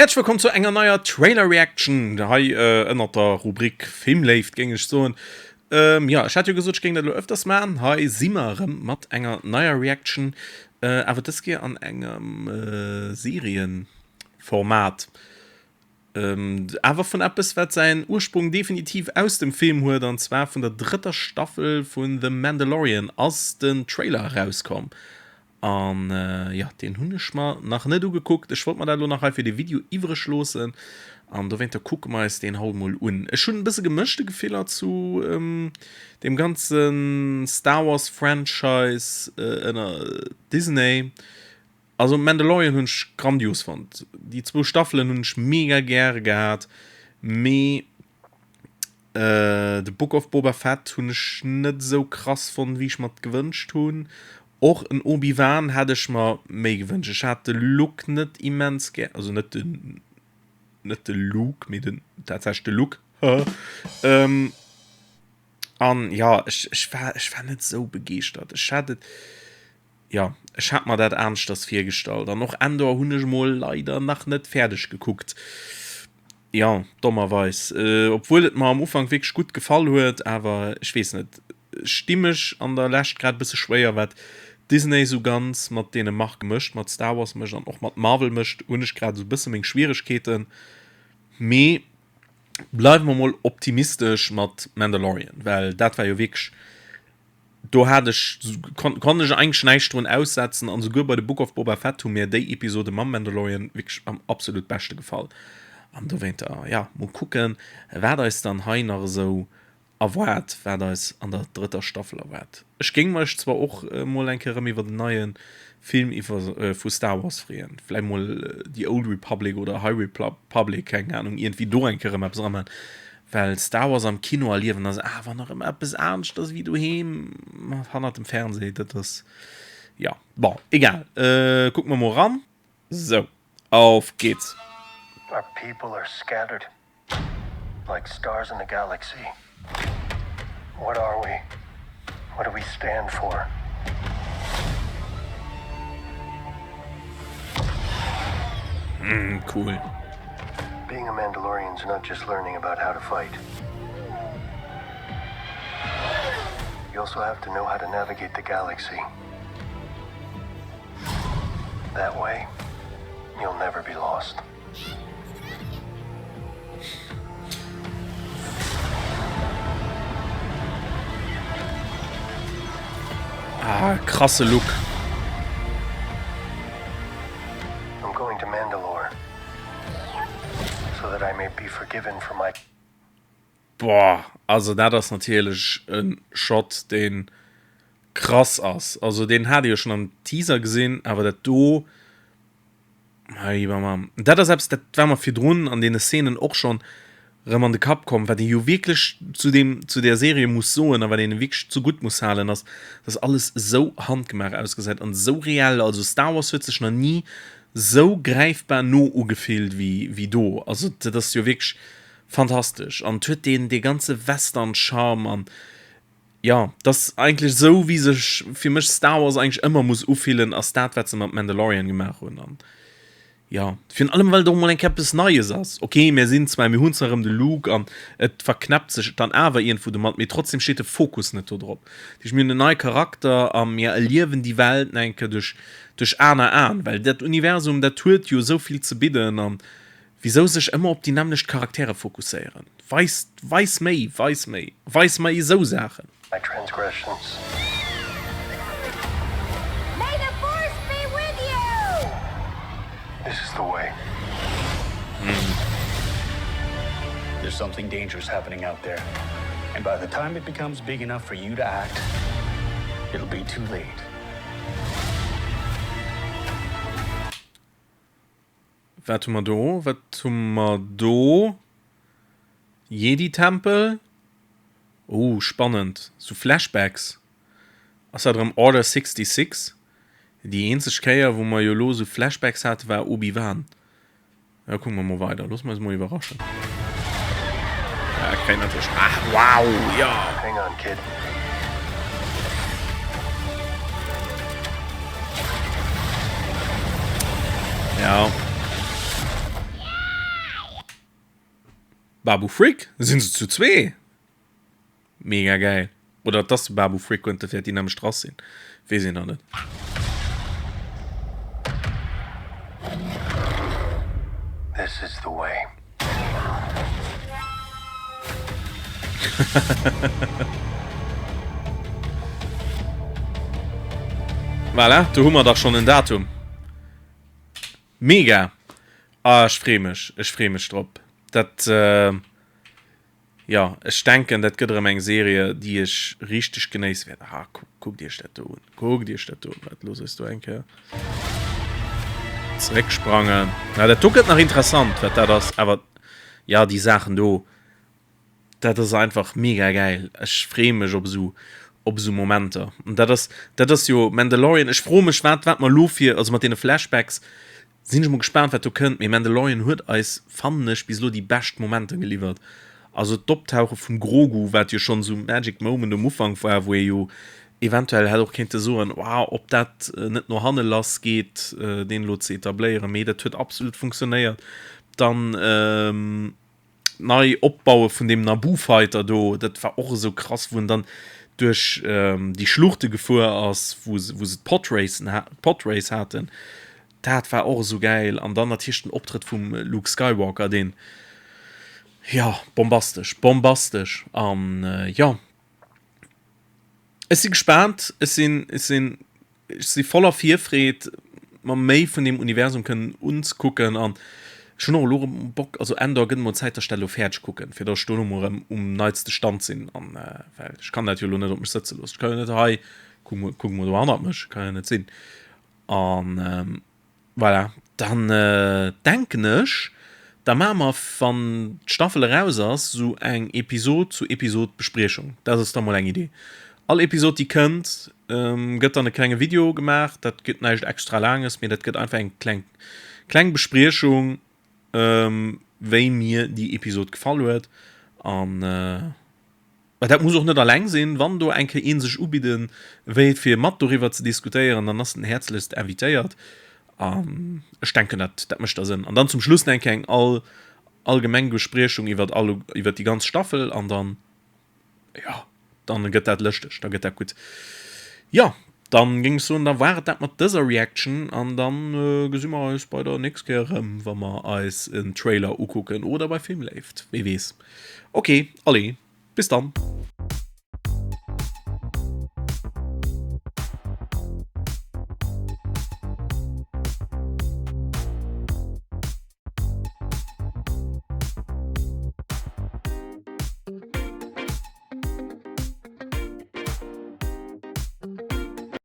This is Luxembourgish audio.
Häerzlech wëllkomm zu enger neier Trailer Reaction hei ënnert der Rubrik Filmléift géing ech soen. Jo, ech hat jo gesot ech géing dat elo ëfters maachen. Hei si mer erëm mat enger neier Reaction, awer dës Kéier an engem Serienformat. Awer vun eppes wat säin Ursprong definitiv aus dem Film huet, an zwar vun der drëtter Staffel vun The Mandalorian ass den Trailer erauskomm. An jo, deen hunn ech mer nach net ugekuckt. Ech wollt mer dat elo nach hei fir de Video iwwreg loossen an dowéinter kucke mer eis deen haut mol un. Ech hunn e bësse gemëschte Gefiller zu deem ganze Star Wars Franchise ënner Disney. Also Mandalorian hunn ech grandios fonnt. Déi zwou Staffelen hunn ech mega gäre gehat, mee The Book of Boba Fett hunn ech net esou krass fonnt, wéi ech mer et gewënscht hunn. Och en Obi-Wan hätt ech mer méi gewënscht. Ech hat de Look net immens gär, also net den net de Luke, mee den tatsächlech de Luke, haha. An jo, ech ech war ech war net esou begeeschtert. Ech hat et. Jo, ech hat mer dat aneschters virgestallt. An och Andor hunn ech mol leider nach net fäerdeg gekuckt. Jo, dommerweis. Obwuel et mer am Ufank wierklech gutt gefall huet, awer ech weess net, ech di mech an der Lescht grad e bësse schwéier, wat Disney esou ganz mat deene Marke mécht, mat Star Wars mécht an och mat Marvel mécht, hunn ech grad esou e bësse meng Schwieregkeeten. Mee bleiwe mer mol optimistesch mat Mandalorian, well dat war jo wierklech Do hat ech, konnt ech eigentlech näischt drun aussetzen an souguer bei The Book of Boba Fett hu mir déi Episode mam Mandalorian wierklech am absolut beschte gefall. An dowéinter, ja, mol kucken, wat eis dann hei nach esou erwaart, wat eis an der drëtter Staffel erwaart. Ech géing mech zwar och mol eng Kéier erëm iwwer en neie Film iwwer vu Star Wars freeën, vläicht mol The Old Republic oder High Republic, keng Anung, iergendwéi do eng Kéier erëm eppes eraman. Well Star Wars am Kino erliewen ass awer nach ëmmer eppes aneschters wéi doheem hannert dem Fernseh. Dat ass, ja, bon, egal. Äh, kucke mer mol eran. Sou, auf geht's. Our people are scattered like stars in the galaxy. What are we? What do we stand for? Mm, cool. Being a Mandalorian's not just learning about how to fight. You also have to know how to navigate the galaxy. That way, you'll never be lost. Ah, krasse Look. I'm going to Mandalore so that I may be forgiven for my Boah, also dat ass natierlech e Shot, deen krass ass. Also deen hat ee jo schonn am Teaser gesinn, awer dat do, Dat ass eppes, dat war mer virdrun an deene Szenen och schonn erëm an de Kapp komm, wat ee jo wierklech zu deem, zu där Serie muss soen a wat een wierklech zegutt muss halen, ass, dass alles esou handgemaach ausgesäit an esou reell. Also Star Wars huet sech nach ni esou gräifbar no ugefillt wéi, wéi do. Also dat ass jo wierklech fantastesch an et huet deen, dee ganze Western-Charme an Jo, dass eigentlech esou wéi sech fir mech Star Wars eigentlech ëmmer muss ufillen, ass dat wat se mat Mandalorian gemaach hunn an jo, virun allem well et och mol eng Kéier eppes Neies ass. Ok, mir sinn zwar, mir hunn zwar erëm de Luke an et verknäppt sech dann awer iergendwou domat, mee trotzdem steet de Fokus net do drop. Dat heescht mir hunn en neie Charakter a mir erliewen déi Welt nach eng Kéier duerch duerch aner Aen, well dat Universum dat huet jo esou vill ze bidden an Wisou sech ëmmer op déi nämmlecht Charaktere fokusséieren? Weis, weis méi, weis méi, weis mer esou Saachen! My transgressions. May the force be with you! This is the way. There's something dangerous happening out there. And by the time it becomes big enough for you to act, it'll be too late. Wat hu mer do? Wat hu mer do? Jedi-Tempel? Oh, spannend. Sou Flashbacks. Ass dat erëm Order 66? Déi eenzeg Kéier, wou mer jo elo sou Flashbacks hate war Obi-Wan. Da kucke mer mol weider. Loosse mer eis mol iwwerraschen. Ja, kréien natierlech. Ah, wow, jo! Hang on, kid. Ja. Babu Frik? Sinn se zu zwee? Mega gäil. Oder et ass de Babu Frik und dat wäert déi nämmlecht Rass sinn. Weess een nach net. This is the way. Voilà, do hu mer dach schonn en Datum. Mega! Ah, ech free mech, ech free mech drop. Dat, jo, ech denken, dat gëtt erëm eng Serie, déi ech richteg genéisse wäert. Ah, kuckt iech dat do un, kuckt iech dat do un. Wat, looss eis do eng Kéier zerécksprangen. Na, dat do gëtt nach interessant, wat dat ass. Awer, jo, déi Saachen do. Dat ass einfach mega gäil. Ech freeë mech op esou op esou Momenter. An dat ass dat ass jo Mandalorian. Ech froe mech wat wat mer elo fir also mat deene Flashbacks sinn ech mol gespaant wat do kënnt. Mee Mandalorian huet eis fannen ech bis elo déi bescht Momenter geliwwert. Also d'Optauche vum Grogu wat jo schonn esou Magic Moment um Ufank war, wou ee jo eventuell hätt och kéinte soen, wow ob dat net no hanne lass geet deen elo ze etabléieren. Mee dat huet absolut funktionéiert. Dann Nei Opbaue vun deem Naboo Fighter do, dat war och esou krass, wou en dann duerch déi Schluchte gefuer ass, wou se wou se d'Podracen d'Podrace haten. Dat war och esou gäil. An dann natierlech den Optrëtt vum Luke Skywalker, deen, jo, bombastesch, bombastesch. An jo, ech si gespaant, ech sinn, ech sinn Ech si voller Virfreed, mer méi vun deem Universum kënnen unzekucken an ech hunn och elo erëm Bock, also Andor gëtt emol Zäit, datt ech dat elo fäerdeg kucken, fir datt ech dono mol erëm um neitste Stand sinn an well ech kann dat jo elo net op mech sëtze loossen. Ech ka jo net hei, kuck mol, kuck mol do hannert mech, kann jo net sinn an. Voilà, dann denken ech, da maache mer, wann d'Staffel eraus ass, esou eng Episod zu Episod Bespriechung. Dat ass da mol eng Idee. All Episod, déi kënnt, gëtt dann e klenge Video gemaach. Dat gëtt näischt extra Laanges, mee dat gëtt einfach eng kleng, kleng Bespriechung, wéi mir déi Episod gefall huet. An. Mä dat muss och net alleng sinn. Wann do eng Kéier een sech ubidde wéilt fir mat doriwwer ze diskutéieren, dann ass en häerzlechst invitéiert. An ech denken, dat dat mécht da Sënn. An dann zum Schluss nach eng Kéier eng all allgemeng Bespriechung iwwer all iwwer déi ganz Staffel an dann, jo, dann gëtt dat lëschteg, da gëtt dat gutt. Jo, dann géing ech soen, da war et dat mat dëser Reaction an dann gesi mer eis bei der nächst Kéier erëm, wa mer eis en Trailer ukucken oder bei Filmléift, wee weess. Ok, allez, bis dann!